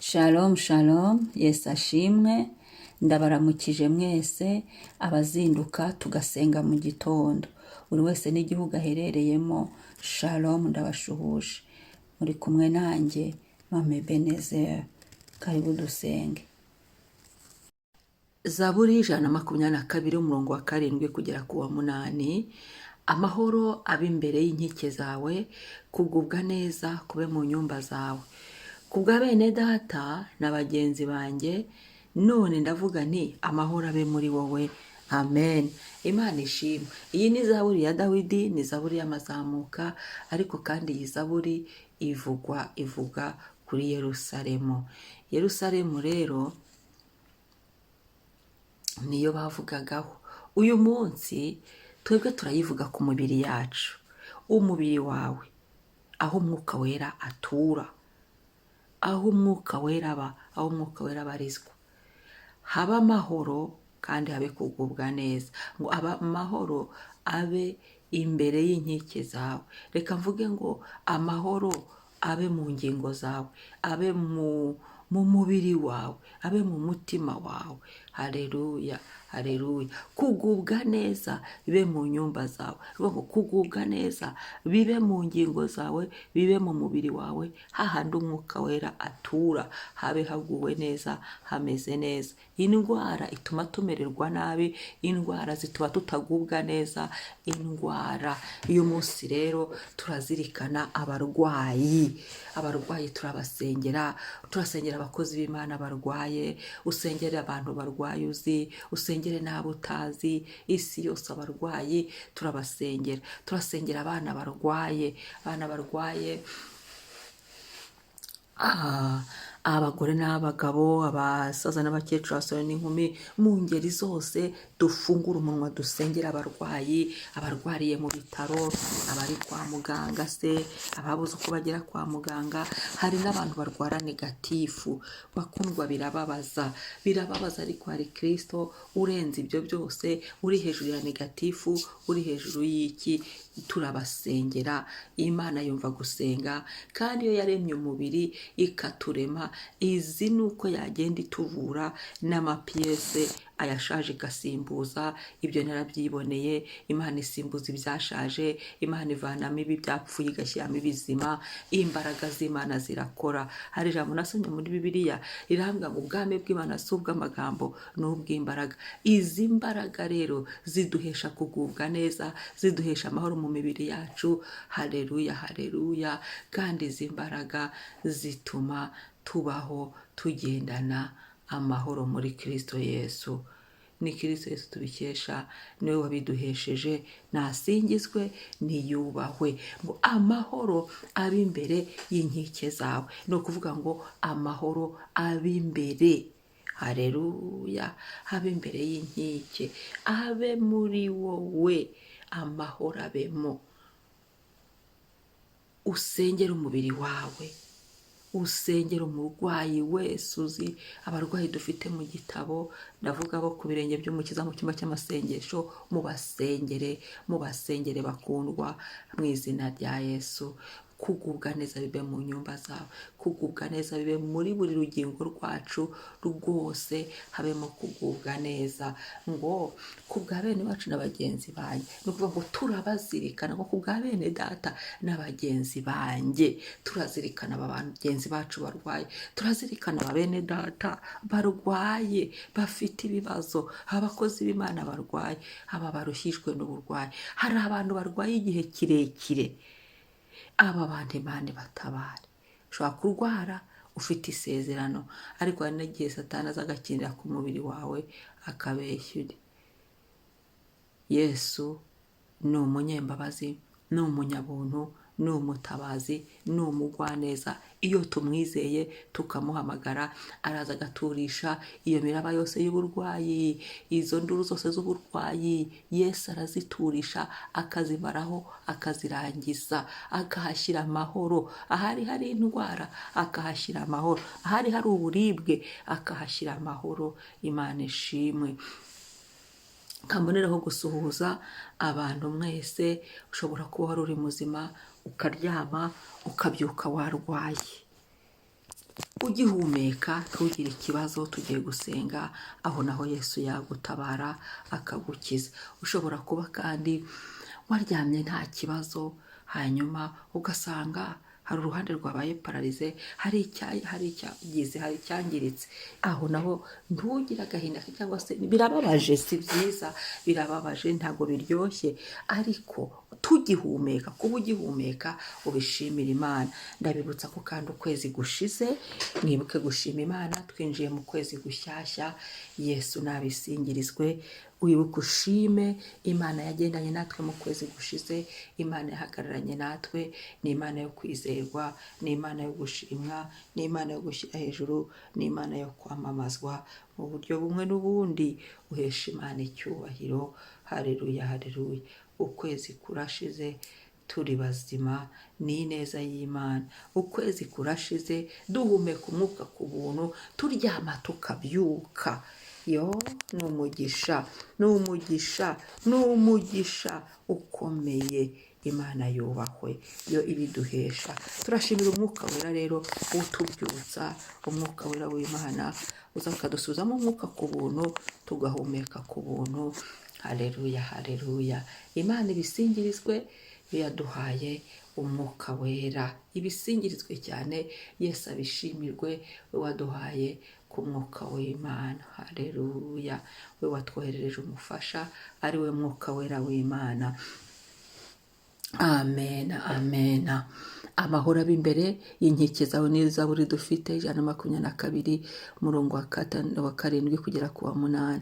Shalom shalom, Yesu ashimwe, ndabaramukije mwese abazinduka tugasenga mu gitondo. Buri wese n'igihugu aherereyemo, shalom ndabashuhuje. Muri kumwe nanjye, Mama Ebenezer. Karibu dusenge. Zaburi 122 umurongo wa 7 kugera ku wa 8. Amahoro abe imbere y'inkike zawe, kugubwa neza kube mu nyumba zawe. Kubwa bene data na bagenzi banjye, none ndavuga nti: "Amahoro abe muri wowe." Amen. Imana ishimwe. Iyi ni zaburi ya Dawidi, ni zaburi y'amazamuka, ariko kandi iyi zaburi ivugwa ivuga kuri Yerusalemu. Yerusalemu rero niyo bavugagaho. Uyu munsi twebwe turayivuga ku mubiri yacu, umubiri wawe, aho Umwuka Wera atura, aho Umwuka Wera aba, aho Umwuka Wera abarizwa, haba amahoro kandi habe kugubwa neza. Ngo aba amahoro abe imbere y'inkike zawe. Reka mvuge ngo amahoro abe mu ngingo zawe, abe mu mubiri wawe, abe mu mutima wawe. Hareruya, hareruya. Kugubwa neza bibe mu nyumba zawe. Bivuga ngo kugubwa neza bibe mu ngingo zawe, bibe mu mubiri wawe, hahandi Umwuka Wera atura, habe haguwe neza, hameze neza. Indwara ituma tumererwa nabi, indwara zituma tutagubwa neza, indwara. Uyu munsi rero turazirikana abarwayi. Abarwayi turabasengera, turasengera abakozi b'Imana barwaye, usengere abantu barwaye uzi, usengere n'abo utazi, isi yose abarwayi turabasengera. Turasengera abana barwaye, abana barwaye, abagore n'abagabo, abasaza n'abakecuru, abasore n'inkumi, mu ngeri zose dufungure umunwa dusengera abarwayi, abarwariye mu bitaro, abari kwa muganga se, ababuze uko bagera kwa muganga. Hari n'abantu barwara négatif. Bakundwa, birababaza, birababaza, ariko hari Kirisito urenze ibyo byose, uri hejuru ya négatif, uri hejuru y'iki. Turabasengera. Imana yumva gusenga, kandi iyo yaremye umubiri ikaturema, izi ni uko yagenda ituvura n'amapièces ayashaje igasimbuza. Ibyo narabyiboneye. Imana isimbuza ibyashaje, Imana ivanamo ibi byapfuye igashyiramo ibizima. Imbaraga z'Imana zirakora. Hari ijambo nasomye muri Bibiliya rirambwira ngo ubwami bw'Imana si ubw'amagambo, ni ubw'imbaraga. Izi mbaraga rero ziduhesha kugubwa neza, ziduhesha amahoro mu mibiri yacu. Hareruya, hareruya. Kandi izi mbaraga zituma tubaho tugendana amahoro muri Kirisito Yesu. Ni Kirisito Yesu tubikesha, niwe wabiduhesheje, nasingizwe, niyubahwe. Ngo amahoro abe imbere y'inkike zawe, ni ukuvuga ngo amahoro abe imbere, hareruya, abe imbere y'inkike, abe muri wowe, amahoro abemo. Usengere umubiri wawe, usengera umurwayi wese uzi, abarwayi dufite mu gitabo, ndavuga abo ku Birenge by'Umukiza mu cyumba cy'amasengesho, mubasengere, mubasengere bakundwa, mu izina rya Yesu. Kugubwa neza bibe mu nyumba zawe, kugubwa neza bibe muri buri rugingo rwacu rwose, habemo kugubwa neza. Ngo ku bwa bene bacu na bagenzi banjye, ni ukuvuga ngo turabazirikana. Ngo ku bwa bene data na bagenzi banjye, turazirikana aba bagenzi bacu barwaye, turazirikana aba bene data barwaye bafite ibibazo, abakozi b'Imana barwaye, aba barushyijwe n'uburwayi. Hari abantu barwaye igihe kirekire. Aba bantu Imana batabare. Ushobora kurwara ufite isezerano, ariko hari n'igihe Satani aza agakinira ku mubiri wawe, akabeshya undi. Yesu ni umunyembabazi, ni umunyabuntu, ni umutabazi, ni umugwaneza. Iyo tumwizeye tukamuhamagara, araza agaturisha iyo miraba yose y'uburwayi, izo nduru zose z'uburwayi. Yesu araziturisha, akazimaraho, akazirangiza, akahashyira amahoro. Ahari hari indwara akahashyira amahoro, ahari hari uburibwe akahashyira amahoro. Imana ishimwe. Kamboneraho gusuhuza abantu mwese. Ushobora kuba wari uri muzima, ukaryama, ukabyuka warwaye. Ugihumeka ntugire ikibazo, tugiye gusenga, aho naho Yesu yagutabara akagukiza. Ushobora kuba kandi waryamye nta kibazo, hanyuma ugasanga hari uruhande rwabaye pararize, hari icyagize, hari icyangiritse, aho naho ntugire agahinda cyangwa se birababaje, si byiza, birababaje, ntabwo biryoshye, ariko tugihumeka, kuba ugihumeka ubishimira Imana. Ndabibutsa ko kandi ukwezi gushize, mwibuke gushima Imana, twinjiye mu kwezi gushyashya, Yesu nabisingirizwe. Wibuke ushime Imana yagendanye natwe mu kwezi gushize, Imana yahagararanye natwe, ni Imana yo kwizerwa, ni Imana yo gushimwa, ni Imana yo gushyira hejuru, ni Imana yo kwamamazwa mu buryo bumwe n'ubundi, uhesha Imana icyubahiro. Haleluya, haleluya. Ukwezi kurashize turi bazima, ni ineza y'Imana. Ukwezi kurashize duhumeka umwuka ku buntu, turyama tukabyuka. Yo, ni umugisha, ni umugisha, ni umugisha ukomeye. Imana yubahwe, yo ibiduhesha. Turashimira umwuka wera rero utubyutsa, umwuka wera w'Imana uza akadusubizamo umwuka ku buntu, tugahumeka ku buntu. Haleluya, haleluya. Imana ibisingirizwe, yaduhaye umwuka wera, ibisingirizwe cyane. Yesu abishimirwe, we waduhaye ku mwuka w'Imana. Haleluya, we watwoherereje umufasha, ari we mwuka wera w'Imana. Amen, amen. Amahoro abe imbere y'inkike zawe n'izaburi dufite, 122 umurongo wa 7 kugera ku wa 8.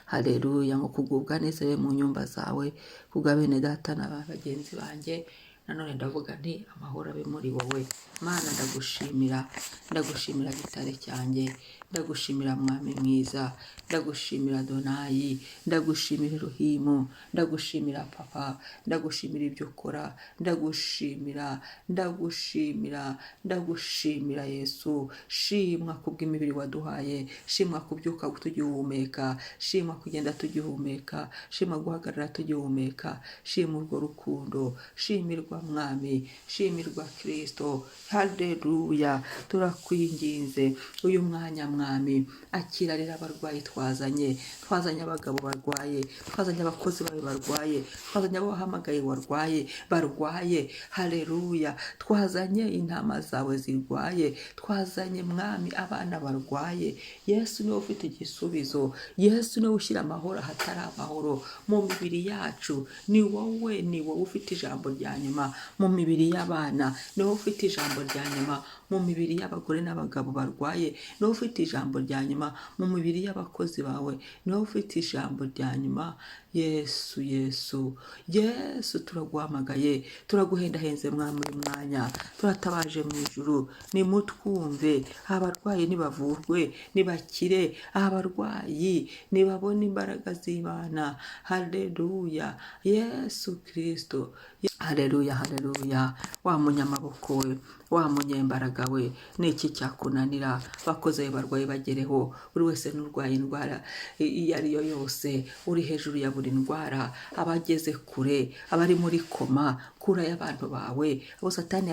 Haleluya. Ngo kugubwa neza be mu nyumba zawe, kubwa bene data na bagenzi banjye. Nanone ndavuga nti amahoro abe muri wowe. Mana, ndagushimira, ndagushimira gitare cyanjye, ndagushimira mwami mwiza, ndagushimira Donayi, ndagushimira Elohimu, ndagushimira papa, ndagushimira ibyo ukora, ndagushimira, ndagushimira, ndagushimira Yesu. Shimwa kubw'imibiri waduhaye, shimwa kubyuka tugihumeka, shimwa kugenda tugihumeka, shimwa guhagarara tugihumeka, shimwa urwo rukundo, shimirwa mwami, shimirwa Kristo. Haleluya, turakwinginze uyu mwanya mwami, akira rero abarwayi twazanye, twazanye abagabo barwaye, twazanye abakozi bawe barwaye, twazanye abo wahamagaye warwaye barwaye. Haleluya, twazanye intama zawe zirwaye, twazanye mwami abana barwaye. Yesu niwe ufite igisubizo, Yesu niwe ushyira amahoro ahatari amahoro mu mibiri yacu. Ni wowe, ni wowe ufite ijambo rya nyuma mu mibiri y'abana, ni wowe ufite ijambo rya nyuma mu mibiri y'abagore n'abagabo barwaye, ni wowe ufite ijambo rya nyuma mu mibiri y'abakozi bawe, ni wowe ufite ijambo rya nyuma. Yesu, Yesu, Yesu, turaguhamagaye, turaguhendahenze mwami uyu mwanya, turatabaje mu ijuru, nimutwumve. Abarwayi nibavurwe, nibakire, abarwayi nibabone imbaraga z'Imana. Haleluya, Yesu Kristo. Haleluya, haleluya. Wa munyamaboko we, wa munyembaraga we, ni iki cyakunanira? Bakoze barwayi bagereho, buri wese n'urwaye indwara iyo ari yo yose, uri hejuru ya buri ndwara, abageze kure, abari muri koma, kura y'abantu bawe, abo Satani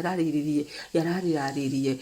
yaraririye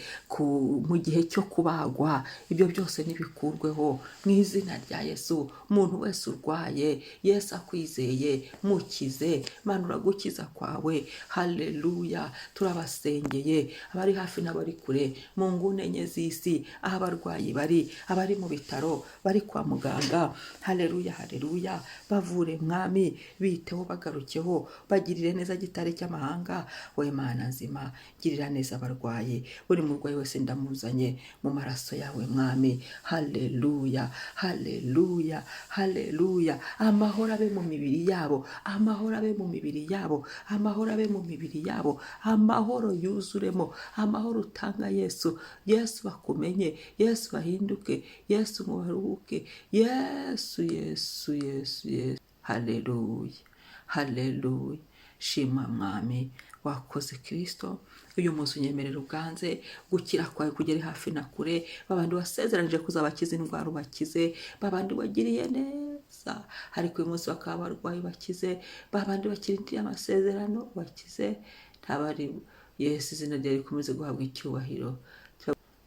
mu gihe cyo kubagwa, ibyo byose nibikurweho mu izina rya Yesu. Umuntu wese urwaye, Yesu akwizeye, mukize, Mana uragukiza kwawe. Haleluya, turabasengeye abari hafi n'abari kure, mu nguni enye z'isi, aho abarwayi bari, abari mu bitaro, bari kwa muganga. Haleluya, haleluya. Bavure mwami, biteho, bagarukeho, bagirire neza gitare cy'amahanga. We Mana nzima, girira neza abarwayi, buri murwayi wese ndamuzanye mu maraso yawe mwami. Haleluya, haleluya, haleluya. Amahoro abe mu mibiri yabo, amahoro abe mu mibiri yabo, amahoro abe mu mibiri yabo, amahoro yuzuremo, amahoro utanga Yesu. Yesu bakumenye, Yesu bahinduke, Yesu mubaruhuke, Yesu, Yesu, Yesu, Yesu. Haleluya, haleluya. Shima mwami, wakoze Kristo. Uyu munsi unyemerera ubwanze gukira kwawe kugere hafi na kure, babandi wasezeranije kuzabakiza indwara ubakize, babandi wagiriye neza ariko uyu munsi bakaba barwayi bakize, babandi bakirindiriye amasezerano bakize. Ntabari Yesu, izina ryawe rikomeze guhabwa icyubahiro.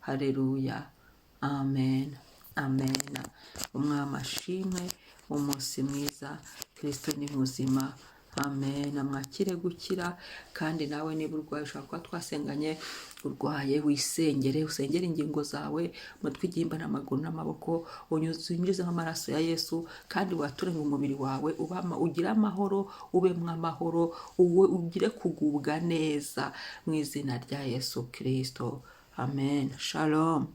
Haleluya, amen, amen. Umwami ashimwe. Umunsi mwiza. Kristo ni muzima. Amen. Mwakire gukira. Kandi nawe niba urwaye, ushobora kuba twasenganye urwaye, wisengere, usengere ingingo zawe, umutwe, igihimba n'amaguru n'amaboko, unyuzemo amaraso ya Yesu, kandi wature mu mubiri wawe ugire amahoro, ubemwo amahoro, ugire kugubwa neza mu izina rya Yesu Kristo. Amen. Shalom.